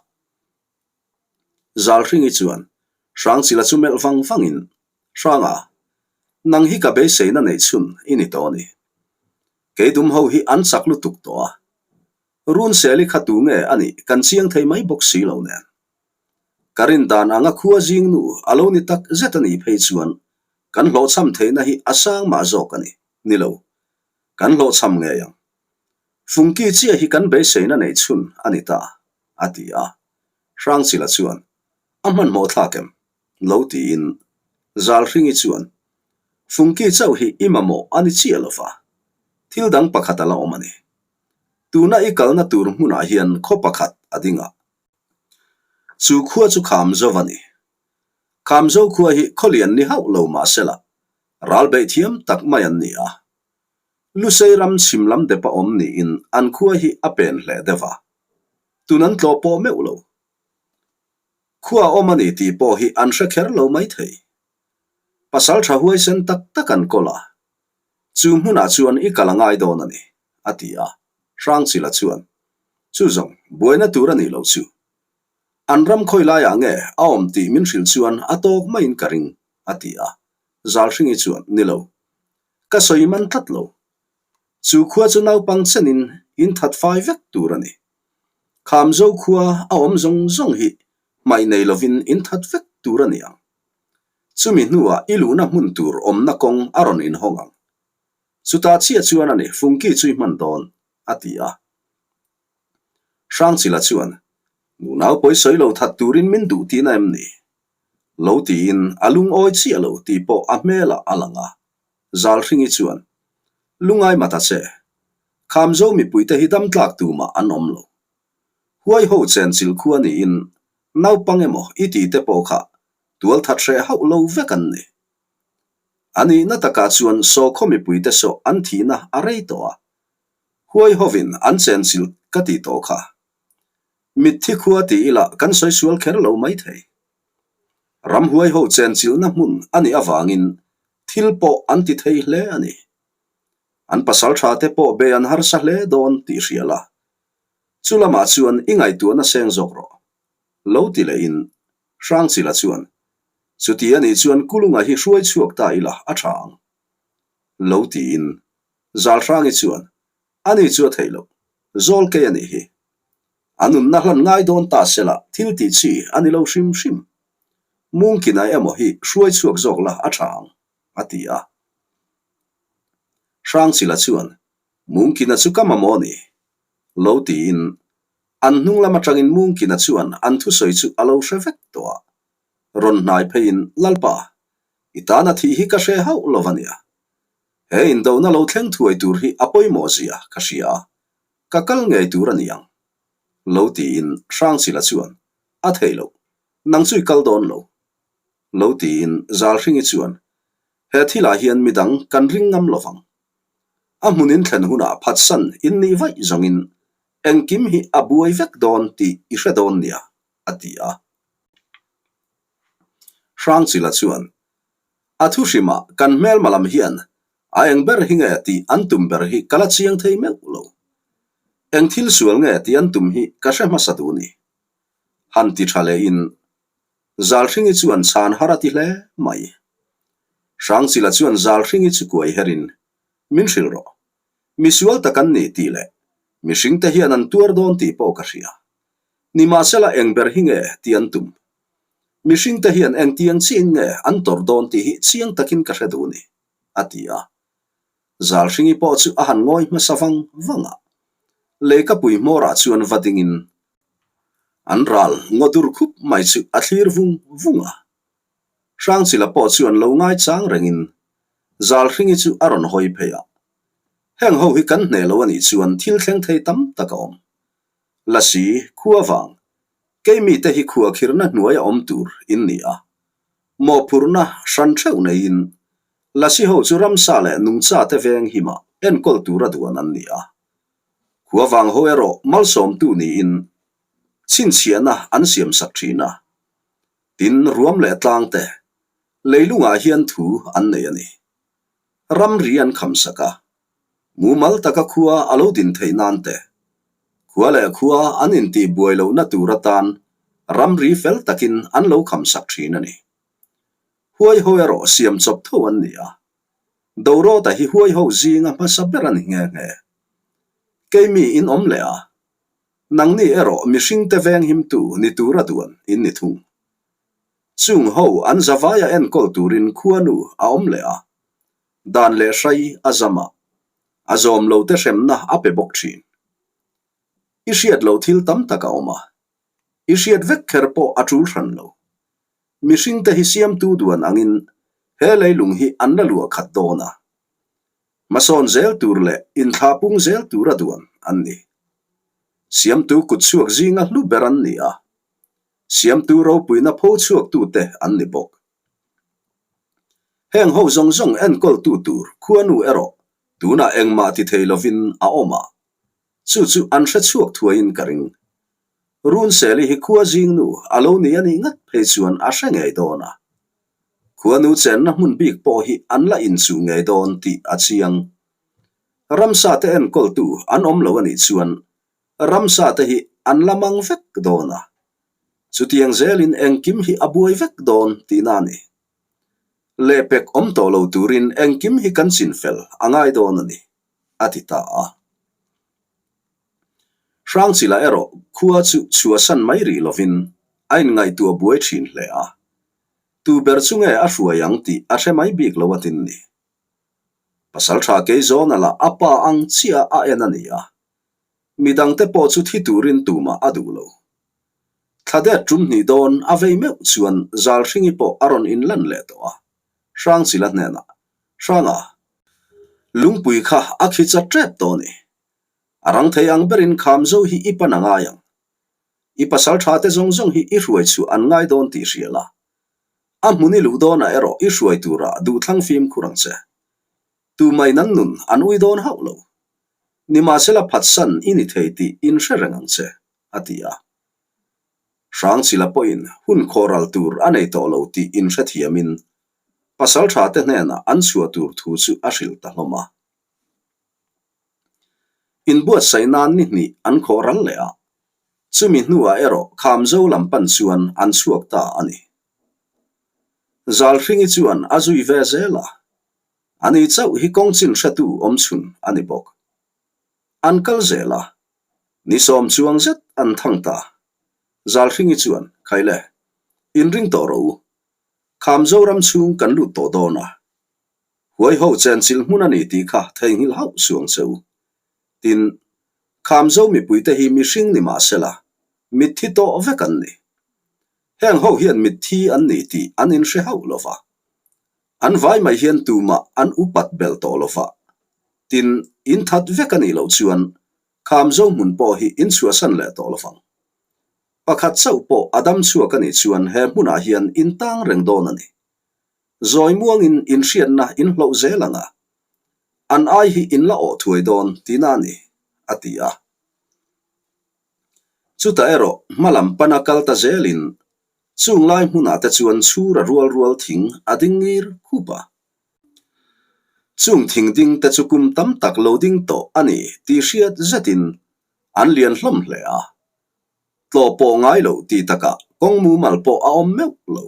Zalhringi chuan Hrangchila chu melh vang vangin, Hranga, nang hi ka beiseina neih chhun i ni tawh a ni. Kei dum ho hi an chak lutuk tawh a. Runseli kha tu nge a nih kan chiang thei mai bawk si lo nen. Ka rin dan anga khua zing nu a lo ni tak zet a nih phei chuan kan hlawhchham theihna hi a sang mah zawk a ni, ni lo. Kan hlawhchham ngei ang. Fungki chiah hi kan beiseina neih chhun a ni ta, a ti a. Hrangchila chuan, A hmanhmawh thlak em? lo tiin Zalhringi chuan, Fungki chauh hi i mamawh a ni chiah lo va, thil dang pakhat a la awm a ni. Tuna i kalna tur hmunah hian khaw pakhat a ding a. Chu khua chu Khamzo a ni. Khamzo khua hi khawlian ni hauh lo mahsela ral beih thiam tak mai an ni a. Lusei ram chhim lam dep a awm niin an khua hi a pen hle deuh a. Tun an tlawh pawh meuh lo. Khua awm a ni tih pawh hi an hre kher lo mai thei. Pasal tha huaisen tak tak an kawl a. Chu hmunah chuan i kal a ngai dawn a ni, a ti a. Hrangchila chuan, Chu zawng, buaina tur a nih loh chu. An ram khawi laiah nge a awm tih min hrilh chuan a tawk maiin ka ring, a ti a. Zalhringi chuan, Ni lo. Ka sawi man tlat lo. Chu khua chu naupang chenin in that fai vek tur a ni. Khamzo khua a awm zawng zawng hi hmaih nei lovin in that vek tur a ni ang. Chumi hnuah i luhna hmun tur awmna kawng a rawn inhawng ang. Chutah chiah chuan a ni Fungki chu i hman dawn, a ti a. Hrangchila chuan, Nunau pawi sawi lo that turin min duh tihna em ni? Lo tiin a lungawi chiah lo tih pawh a hmelah a lang a. Zalhringi chuan, Lungai mata che, Khamzo mipuite hi damtlak tumah an awm lo. Huai ho chenchilh khua niin naupang emaw i tih te pawh kha tualthat hreh hauh lo vek an ni. A nihna takah chuan sawkhaw mipuite sawh an thihna a rei tawh a, huai hovin an chenchilh ka tih tawh kha. Mitthi khua ti ila kan sawi sual kher lo maithei. Ramhuai ho chenchilhna hmun a nih avangin thil pawh an ti thei hle a ni. An pasal tha te pawh be an harsa hle dawn tih hria la. Chu lamah chuan i ngaihtuahna seng zawk rawh. Lo ti lehin Hrangchila chuan, Chuti a nih chuan Kulunga hi hruai chhuak ta ila a tha ang. Lo tiin Zalhrangi chuan, Ani chu a theih loh. Zawl kei a nih hi. A nunna hlan ngai dawn ta se la thil tih chi a ni lo hrim hrim. Mungkina emaw hi hruai chhuak zawk la a tha ang, a ti a. Hrangchila chuan, Mungkina chu ka mamawh ni? Lo tiin an hnung lam atangin Mungkina chuan an thusawi chu a lo hre vek tawh a. Rawn hnai pheiin, Lalpa, i tana thih hi ka hre hauh lo a nia. He indona lo thleng thuai tur hi a pawimawh zia ka hria a, ka kal ngei tur a ni ang. Lo tiin Hrangchila chuan, A theih loh, nang chu i kal dawn lo. Lo tiin Zalhringi chuan, He thilah hian midang kan ring ngam lo vang. A hmun in thlen hunah phatsan in nih vaih zawngin engkim hi a buai vek dawn tih i hre dawn nia, a ti a. Hrangchila chuan, A thu hrimah kan hmelma lam hian a eng ber hi nge tih an tum ber hi ka la chiang thei meuh lo. Eng thil sual nge tih an tum hi ka hre hmasa duh ni. Han ti tha lehin Zalhringi chuan chhan har a ti hle mai. Hrangchila chuan Zalhringi chu kuai herin, Min hrilh rawh. Misual tak an ni tih leh mihringte hian an tuar dawn tih pawh ka hria. Nimahsela eng ber hi nge tih an tum? Mihringte hian engtiang chiin nge an tawrh dawn tih hi chiang takin ka hre duh ni, a ti a. Zalhringi pawh chu a han ngawi hmasa vang vang a. Leikapui hmawrah chuan va dingin an ral ngaw dur khup mai chu a thlir vung vung a. Hrangchila pawh chuan lo ngaichang rengin Zalhringi chu a rawn hawi phei a. Heng ho hi kan hneh lo a nih chuan thil thleng thei tam tak a awm. Lasi, khua vang, keimite hi khua khirna hnuaia awm tur in ni a. Mawhphurhna hran theuh neiin Lasi ho chu ramsa leh nungcha te veng himah enkawl tura duan an ni a. Khua vang ho erawh malsawmtu niin chhinchhiahna an siamsak thin a. Tin, ruam leh tlang te leilungah hian thu an nei a ni. Ramri an khamsak a, mumal taka khua a lo din theih nan te, khua leh khua an intih buai lohna tur atan ramri fel takin an lo khamsak thin a ni. Huai ho erawh siam chawp tho an ni a, Dorawta hi huai ho zinga hmasa ber a ni nghe nghe. Keimi in awm leh a, nangni erawh mihringte venghimtu ni tura duan in ni thung. Chung ho an zavaia enkawl turin khuanu a awm leh a, dan leh hrai a zam a, a zawm lo te hremna a pe bawk thin. I hriat loh thil tam tak a awm a, i hriat vek kher pawh a tul hran lo. Mihringte hi siamtu duan angin he leilung hi an la luah khat dawn a, hmasawn zel tur leh inthlahpung zel tura duan an ni. Siamtu kutchhuak zinga hlu ber an ni a, Siamtu ropuina pho chhuaktute an ni bawk. Heng ho zawng zawng enkawltu tur khuanu erawh tunah engmah ti thei lovin a awm a, chu chu an hre chhuak thuaiin ka ring. Runseli hi khua zingnu a lo ni a nih ngat phei chuan a hre ngei dawn a. Khuanu chenna hmun bik pawh hi an la inchuh ngei dawn tih a chiang. Ramsa te enkawltu an awm lo a nih chuan ramsa te hi an la mang vek dawn a. Chutiang zelin engkim hi a buai vek dawn tihna a ni. Lehpek awm tawh lo turin engkim hi kan chinfel a ngai dawn a ni, a ti ta a. Hrangchila erawh khua chu chhuahsan mai rih lovin a inngaihtuah buai thin hle a. Tu ber chu nge a hruai ang tih a hre mai bik lo atin ni. Pasal tha Keizawna lah a pa ang chiah a en a ni a, midangte pawh chu thi turin tumah a duh lo. Thladet tum hnih dawn a vei meuh chuan Zalhringi pawh a rawn inlan leh tawh a, Hrangchila hnenah, Hranga, lungpui kha a khi chat tep tawh a ni. A rang thei ang berin Khamzo hi i pan a ngai ang. I pasal tha te zawng zawng hi i hruai chhuah an ngai dawn tih hria la. A hmun i luh dawnah erawh i hruai turah duhthlang fimkhur ang che. Tumai nan nun an ui dawn hauh lo. Nimahsela phatsan i ni thei tih in hre reng ang che, a ti a. Hrangchila pawhin hun khawhral tur a nei tawh lo tih in hrethiamin pasal tha te hnenah an chhuah tur thu chu a hrilh ta hlawm a. Inbuatsaih nan ni hnih an khawh ral leh a, chumi hnuah erawh Khamzo lam pan chuan an chhuak ta a ni. Zalhringi chuan a zui ve zel a, ani chauh hi kawng chin hretu awm chhun a ni bawk. An kal zel a, ni sawm chuang zet an thang ta. Zalhringi chuan, Khaile, inring tawh rawh u, Khamzo ram chhung kan lut tawh dawn a, Huai ho chenchilh hmun a ni tih kha theihnghilh hauh suang che u. Tin, Khamzo mipuite hi mihring ni mah sela, mitthi tawh vek an ni. Heng ho hian mitthi an ni tih an inhre hauh lo va. An vai mai hian tumah an upat belh tawh lo va. Tin, in that vek a nih loh chuan Khamzo hmun pawh hi in chhuahsan leh tawh lo vang. Pakhat chauh pawh a dam chhuak a nih chuan he hmunah hian in tang reng dawn a ni. Zawi muangin inhriatna in hloh zel ang a, an ai hi in la awh thuai dawn tihna a ni, a ti a. Chutah erawh hma lam pana kal ta zelin chung lai hmunah te chuan chhura rual rual thing a ding ngir khup a. Chung thing ding te chu kum tam tak lo ding tawh a ni tih hriat zetin an lian hlawm hle a. Tlawh pawh ngai loh tih takah kawng mumal pawh a awm meuh lo.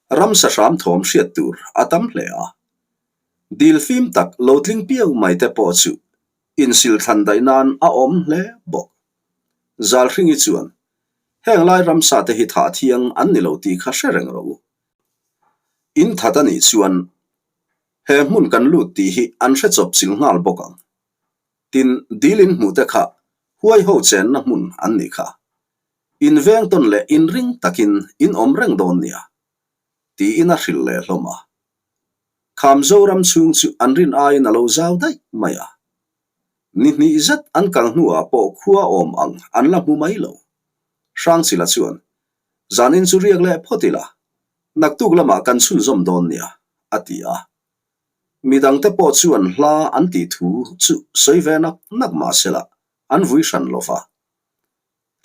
Ramsa hram thawm hriat tur a tam hle a. Dil fim tak lo tling piau mai te pawh chu insil thlan daih nan a awm hle bawk. Zalhringi chuan, Heng lai ramsa te hi thah thiang an ni lo tih kha hre reng rawh u. In that a nih chuan he hmun kan lut tih hi an hre chawp chil nghal bawk ang. Tin, dil in hmuh te kha huai ho chenna hmun an nih kha. In veng tawn leh in ring takin in awm reng dawn nia, tiin a hrilh leh hlawm a. Kham Zoram chhung chu an rin aiin a lo zau daih mai a. Ni hnih zet an kal hnuah pawh khua awm ang an la hmu mai lo. Hrangchila chuan, Zanin chu riak leh phawt ila, naktuk lamah kan chhunzawm dawn nia, a ti a. Midangte pawh chuan hla an tih thu chu sawi ve nak nak mah sela an vui hran lo va.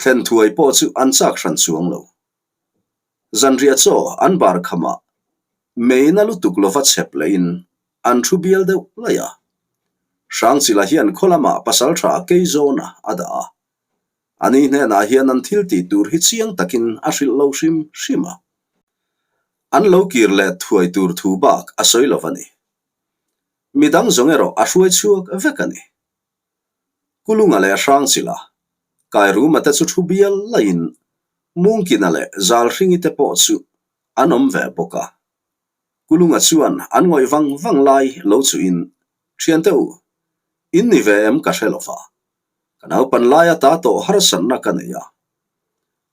Thlen thuai pawh chu an chak hran chuang lo. Zanriah chaw an bar khamah meina lutuk lova chhep lehin an thu bial deuh laih a. Hrangchila hian khaw lamah pasal tha Keizawna a dah a. Ani hnenah hian an thil tih tur hi chiang takin a hrilh lo hrim hrim a. An lo kir leh thuai tur thu bak a sawi lo a ni. Midang zawng erawh a hruai chhuak vek a ni. Kulunga leh Hrangchila, Kairuma te chu thu bial laiin Mungkina leh Zalhringi te pawh chu an awm ve bawk a. Kulunga chuan an ngawih vang vang lai lo chuhin, Thiante u, in ni ve em ka hre lo va, ka naupan laia ta tawh harsatna ka nei a,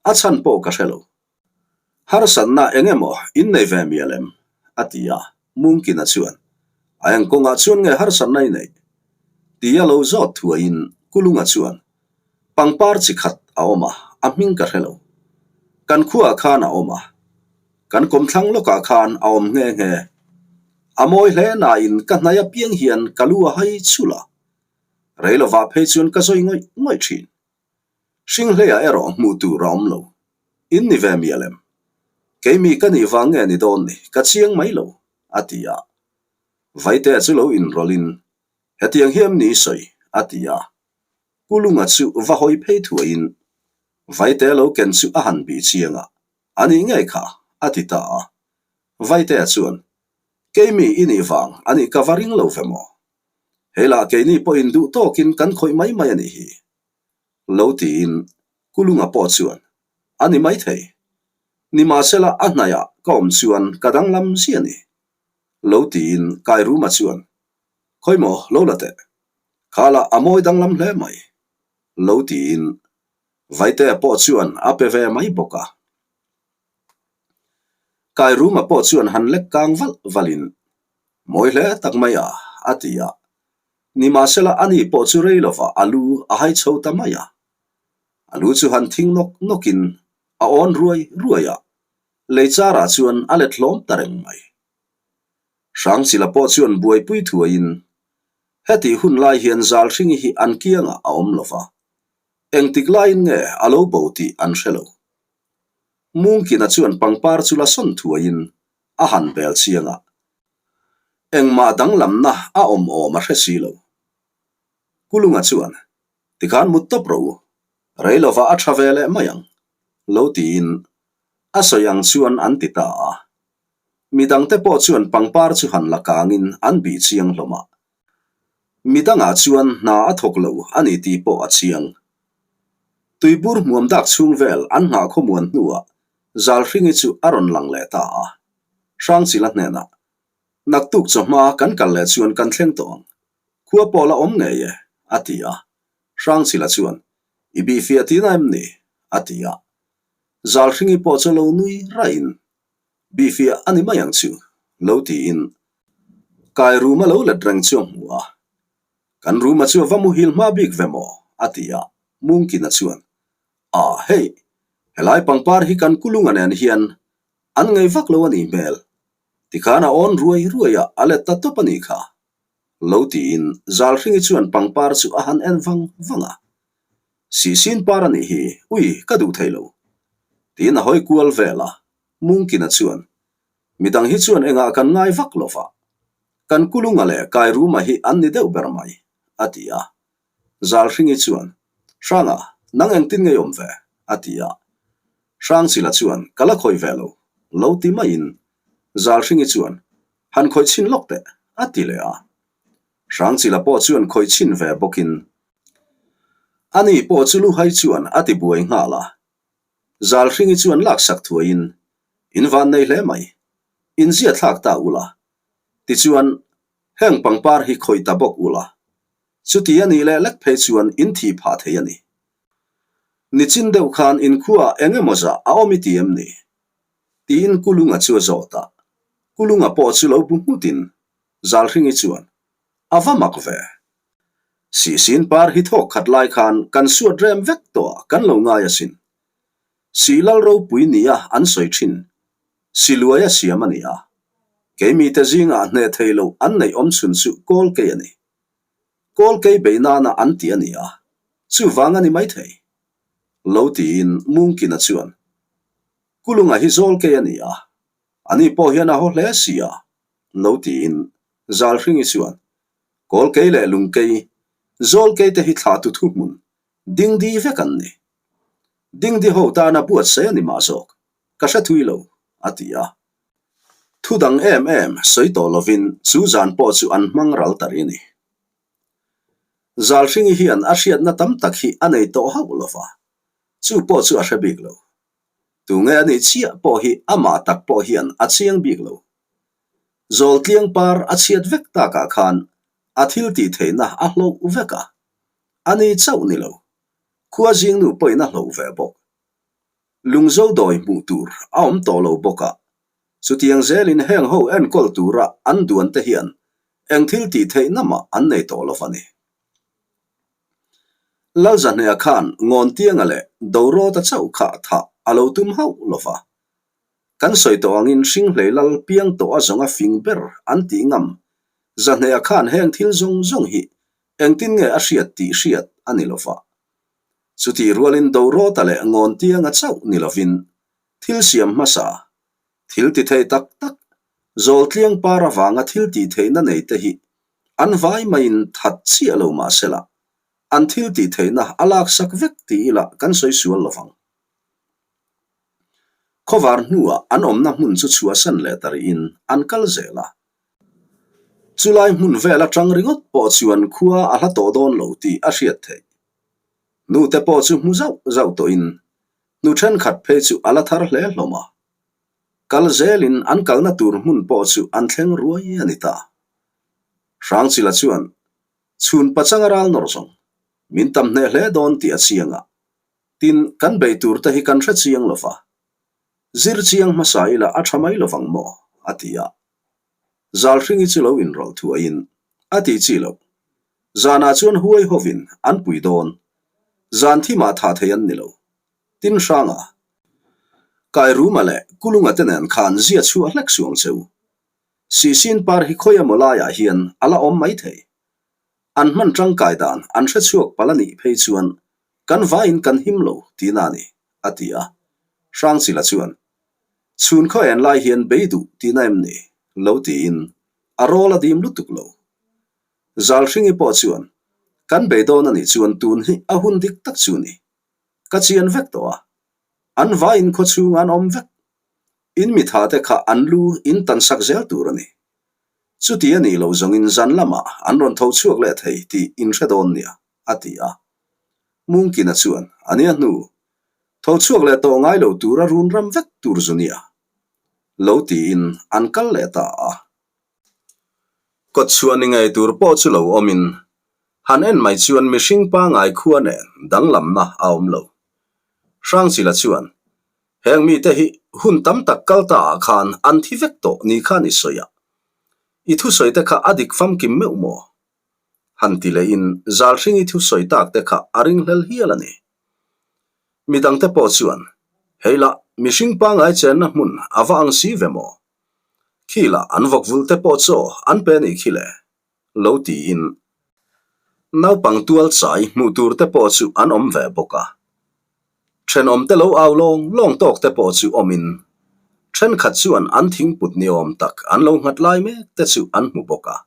a chhan pawh ka hre lo. Harsatna eng emaw in nei ve mial em? a ti a, Mungkina chuan, A eng kawngah chuan nge harsatna i neih? tia lo zawt thuaiin Kulunga chuan, Pangpar chi khat a awm a, a hming ka hre lo. Kan khuaah khan a awm a, kan kawmthlang lawkah khan a awm nghe nghe. A mawi hle nain ka hnai apiang hian ka lu a hai chhul a, rei lovah phei chuan ka zawi ngawih ngawih thin. Hringhleiah erawh hmuh tur a awm lo. In ni ve mial em? Keimi ka nih vang nge ni dawn ni, ka chiang mai lo, a ti a. Vaitea chu lo inrawlhin, Hetiang hi em ni i sawi? a ti a. Kulunga chu va hawi phei thuaiin, Vaitea lo ken chu a han bih chiang a, A nih ngei kha, a ti ta a. Vaitea chuan, Keimi i nih vang a nih ka va ring lo ve maw? Hei lah keini pawhin duh tawkin kan khawih mai mai a nih hi. Lo tiin Kulunga pawh chuan, A ni maithei. Nimahsela a hnaihah ka awm chuan ka danglam zia ni. Lo tiin Kairuma chuan, Khawi maw lo la teh. Kha lah a mawi danglam hle mai. Lo tiin Vaitea pawh chuan a pe ve mai bawk a. Kairuma pawh chuan han lek kang valh valhin, Mawi hle tak mai a, a ti a. Nimahsela ani pawh chu rei lovah a lu a hai chho ta mai a. A lu chu han thing nawk nawkin a awn ruai ruai a, lei charah chuan a let hlawm ta reng mai. Hrangchila pawh chuan buaipui thuaiin hetih hun lai hian Zalhringi hi an kiangah a awm lo va, engtik laiin nge a lo bo tih an hre lo. Mungkina chuan pangpar chu la sawn thuaiin a han bel chiang a, engmah danglamna a awm awm a hre si lo. Kulunga chuan Tikhan mut tawp rawh u, rei lovah a tha ve leh mai ang, lo tiin a sawi ang chuan an ti ta a. Midangte pawh chuan pangpar chu han la kangin an bih chiang hlawm a. Midangah chuan hna a thawk lo a ni tih pawh a chiang. Tuibur hmuam dak chhung vel an nghah khawmuan hnuah Zalhringi chu a rawn lang leh ta a. Hrangchila hnenah, Naktuk chawhma kan kal leh chuan kan thleng tawh ang. Khua pawh la awm ngei e, a ti a. Hrangchila chuan, I bihfiah tihna em ni? a ti a. Zalhringi pawh chu lo nui raihin, Bihfiah a ni mai ang chu, lo tiin Kai ruma lo let reng chu a hmu a. Kan ruma chu a va muhil hma bik ve maw? a ti a. Mungkina chuan, A, hei, helai pangpar hi kan kulunga nen hian an ngei vak lo a nih hmel. Tikhan a awn ruai ruai a, a let ta tawp a nih kha. Lo tiin Zalhringi chuan pangpar chu a han en vang vang a. Sihsin par a nih hi, ui, ka duh thei lo. Tiin a hawi kual vel a, Mungkina chuan, Midang hi chuan engah kan ngai vak lo va, kan Kulunga leh Kairuma hi an ni deuh ber mai, a ti a. Zalhringi chuan, Hranga, nang engtin ngei awm ve? a ti a. Hrangchila chuan, Ka la khawih ve lo, lo ti maiin Zalhringi chuan, Han khawih chhin lawk teh, a ti leh a. Hrangchila pawh chuan khawih chhin ve bawkin, Ani pawh chu luhai chuan a ti buai nghal a. Zalhringi chuan laksak thuaiin, In van nei hle mai, in zia thlak ta ula. Tichuan, heng pangpar hi khawih ta bawk ula. Chuti a nih leh lek phei chuan in thih phah thei a ni. Nichin deuh khan inkhuaah eng emaw zah a awm i ti em ni? Tiin Kulunga chu a zawt a. Kulunga pawh chu lo bu nghutin Zalhringi chuan, A va mak ve. Sihsin par hi thawk khat lai khan kan suat rem vek tawh a kan lo ngai asin. Sih lal ropui nia an sawi thin. Siluai a siam a ni a. Keimite zingah hneh thei loh an neih awm chhun chu Kawlkei a ni. Kawlkei bei nana an ti a ni a, chuvang a ni maithei. Lo tiin Mungkina chuan, Kulunga hi Zawlkei a ni a, ani pawh hian a haw hle si a, lo tiin Zalhringi chuan, Kawlkei leh Lungkei, Zawlkei te hi thlahtu thuhmun, dingdi vek an ni. Dingdi ho tana buatsaih a ni mah zawk, ka hre thui lo, a ti a. Thu dang em em sawi tawh lovin chu zan pawh chu an hmang ral ta rih a ni. Zalhringi hian a hriatna tam tak hi a nei tawh hauh lo va, chu pawh chu a hre bik lo. Tunge a nih chiah pawh hi amah tak pawh hian a chiang bik lo. Zawltliang par a chhiat vek takah khan a thil tih theihna a hloh vek a, a ni chauh ni lo, khua zingnu pawhin a hloh ve bawk. Lungzo dawi hmuh tur a awm tawh lo bawk a, chutiang zelin heng ho enkawl tura an duan te hian eng thil tih theih na mah an nei tawh lo va ni. Lalzahnea khan Ngawntianga leh Dorawta chauh kha thah a lo tum hauh lo va. Kan sawi tawh angin Hringhlei lal piang tawh a zawnga fing ber an tih ngam Zahnea khan heng thil zawng zawng hi engtin nge a hriat tih hriat a ni lo va. Chutih rualin Dorawta leh Ngawntianga chauh ni lovin thil siam hmasa. Thil ti thei tak tak, Zawltliang par avanga thil tih theihna nei te hi an vai maiin that chiah lo mah sela, an thil tih theihna a laksak vek ti ila kan sawi sual lovang. Khawvar hnuah an awmna hmun chu chhuahsan leh ta rihin an kal zel a. Chulai hmun vel atang ringawt pawh chuan khua a hla tawh dawn lo tih a hriat theih. Nute pawh chu hmu zauh zauh tawhin hnu thenkhat phei chu a la thar hle hlawm a. Kal zelin an kalna tur hmun pawh chu an thleng ruai a ni ta. Hrangchila chuan chhun pachang a ral nawr zawng, min tam hneh hle dawn tih a chiang a. Tin, kan bei tur te hi kan hre chiang lo va. Zir chiang hmasa ila a tha mai lovang maw? a ti a. Zalhringi chu lo inrawlh thuaiin a ti chi loh. Zanah chuan huai hovin an pui dawn. Zan thimah thah thei an ni lo. Tin hranga Kairuma leh Kulunga te nen khan zia chhuah hlek suang che u. Sihsin par hi khawi emaw laiah hian a la awm mai thei. An hman tangkai dan an hre chhuak palh a nih phei chuan kan vaiin kan him lo tihna a ni, a ti a. Hrangchila chuan, Chhun khaw en lai hian bei duh tihna em ni? lo tiin a rawl a dim lutuk lo. Zalhringi pawh chuan, Kan bei dawn a nih chuan tun hi a hun dik tak chu ni. Ka chian vek tawh a. An vaiin khaw chhungah an awm vek. In mitha te kha an lu in tan sak zel tur a ni. Chuti a nih loh zawngin zan lamah an rawn tho chhuak leh thei tih in hre dawn nia, a ti a. Mungkina chuan, A nia hnu, tho chhuak leh tawh ngai lo tura run ram vek tur zu nia, lo tiin an kal leh ta a. Kawt chhuah ni ngei tur pawh chu lo awmin, han en mai chuan mihring pangai khua nen danglamna a awm lo. Hrangchila chuan, Heng mite hi hun tam tak kal ta ah khan an thi vek tawh ni khan i sawi a. I thusawi te kha a dik famkim meuh maw? Han ti lehin Zalhringi thusawi tak te kha a ringhlel hial a ni. Midangte pawh chuan, Hei lah, mihring pangai chenna hmun a va ang si ve maw? Khi lah an vawk vul te pawh chaw an pe nih khi le, lo tiin naupang tual chai hmuh tur te pawh chu an awm ve bawk a. Thenawm te lo au lawng lawng tawk te pawh chu awmin thenkhat chuan an thingput ni awm tak an lo nghat lai mek te chu an hmu bawk a.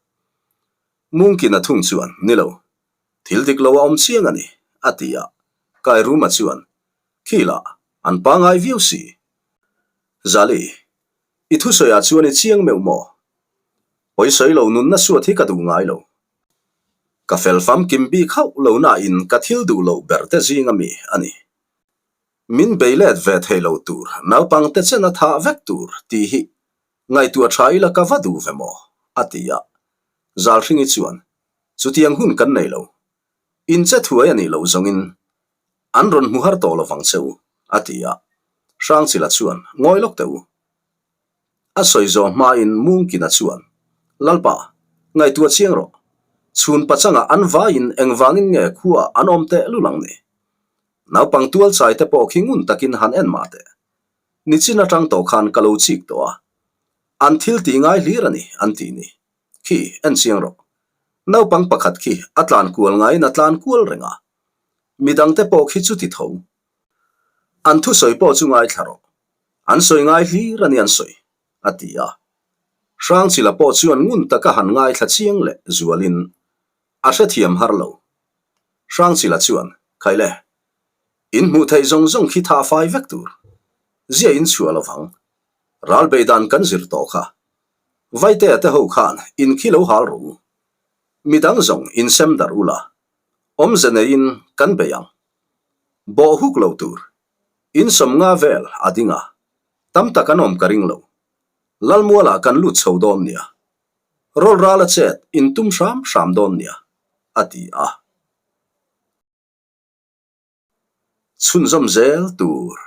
Mungkina thung chuan, Ni lo, thil dik lo a awm chiang a ni, a ti a. Kairuma chuan, Khi lah, an pangai viau si. Zali, i thusawiah chuan i chiang meuh maw? Pawisawi lo nunna suat hi ka duh ngai lo. Ka fel famkim bik hauh lo nain ka thil duh loh ber te zing ami a ni. Min bei let ve thei lo tur, naupangte chen a thah vek tur tih hi ngaihtuah tha ila ka va duh ve maw? a ti a. Zalhringi chuan, Chutiang hun kan nei lo. In che thuai a nih loh zawngin an rawn hmu har tawh lovang che u, a ti a. Hrangchila chuan, Ngawi lawk teh u. A sawi zawh hmain Mungkina chuan, Lalpa, ngaihtuah chiang rawh. Chhun pachangah an vaiin engvangin nge khuaah an awm teh lul ang ni? Naupang tual chai te pawh khi ngun takin han en mah teh. Nichin atang tawh khan ka lo chik tawh a. An thil tih ngai hlir a ni, an ti ni. Khi, en chiang rawh. Naupang pakhat khi a tlan kual ngaiin a tlan kual reng a. Midangte pawh khi chuti tho. An thusawi pawh chu ngaithla rawh. An sawi ngai hlir a ni an sawi, a ti a. Hrangchila pawh chuan ngun taka han ngaithla chiang leh zualin a hrethiam har lo. Hrangchila chuan, Khaile, in hmuh theih zawng zawng khi thah fai vek tur. Zia in chhuah lovang. Ral beidan kan zir tawh kha. Vaitea te ho khan in khi lo hal rawh u. Midang zawng in sem darh ula. Awmze neiin kan bei ang. Bawh huk lo tur. In sawmnga vel a ding a, tam tak an awm ka ring lo. Lalmualah kan lut chho dawn nia. Rawl ral a chet in tum hram hram dawn nia, a ti a. Chhunzawm zel tur.